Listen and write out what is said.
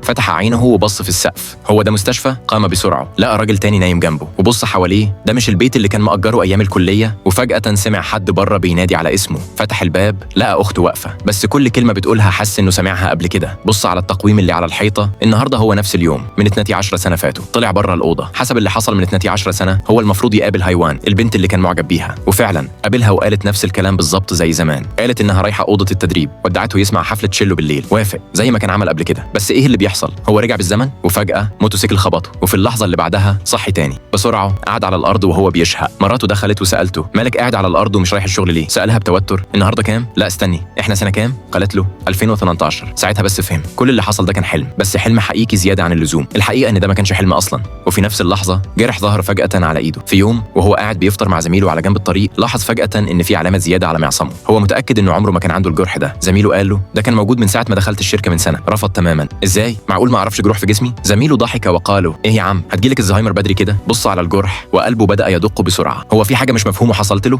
فتح عينه وبص في السقف. هو ده مستشفى؟ قام بسرعة، لقى راجل تاني نايم جنبه وبص حواليه. ده مش البيت اللي كان مأجره ايام الكلية؟ وفجأة سمع حد بره بينادي على اسمه. فتح الباب لقى اخته واقفة، بس كل كلمة بتقولها حس انه سمعها قبل كده. بص على التقويم اللي على الحيطة، النهارده هو نفس اليوم من 12 سنة فاتوا. طلع بره الأوضة. حسب اللي حصل من 12 سنة هو المفروض يقابل هايوان، البنت اللي كان معجب بيها، وفعلا قابلها وقالت نفس الكلام بالظبط زي زمان. قالت انها رايحة أوضة التدريب، ودعته يسمع حفلة تشيلو بالليل. وافق زي ما كان عمل قبل كده. بس ايه اللي بيحصل؟ هو رجع بالزمن، وفجأة موتوسيكل خبطه، وفي اللحظة اللي بعدها صحي تاني. بسرعة قعد على الأرض وهو بيشهق. مراته دخلت وسألته مالك قاعد على الأرض ومش رايح الشغل ليه؟ سألها بتوتر النهارده كام؟ لا استني، احنا سنة كام؟ قالت له 2018. ساعتها بس فهم كل اللي حصل ده كان حلم، بس حلم حقيقي زيادة عن اللزوم. الحقيقة ان ده ما كانش حلم اصلا. وفي نفس اللحظة جرح ظهر فجأة على ايده. في يوم وهو قاعد بيفطر مع زميله على جنب الطريق، لاحظ فجأة ان في علامة زيادة على معصمه. هو متأكد انه عمره ما كان عنده الجرح ده. زميله قال له ده كان موجود من ساعة ما دخلت الشركة من سنة. رفض تماما. ازاي؟ معقول ما اعرفش جروح في جسمي؟ زميله ضحك وقال له ايه يا عم، هتجيلك الزهايمر بدري كده؟ بص على الجرح وقلبه بدأ يدق بسرعة. هو في حاجة مش مفهومة حصلت له؟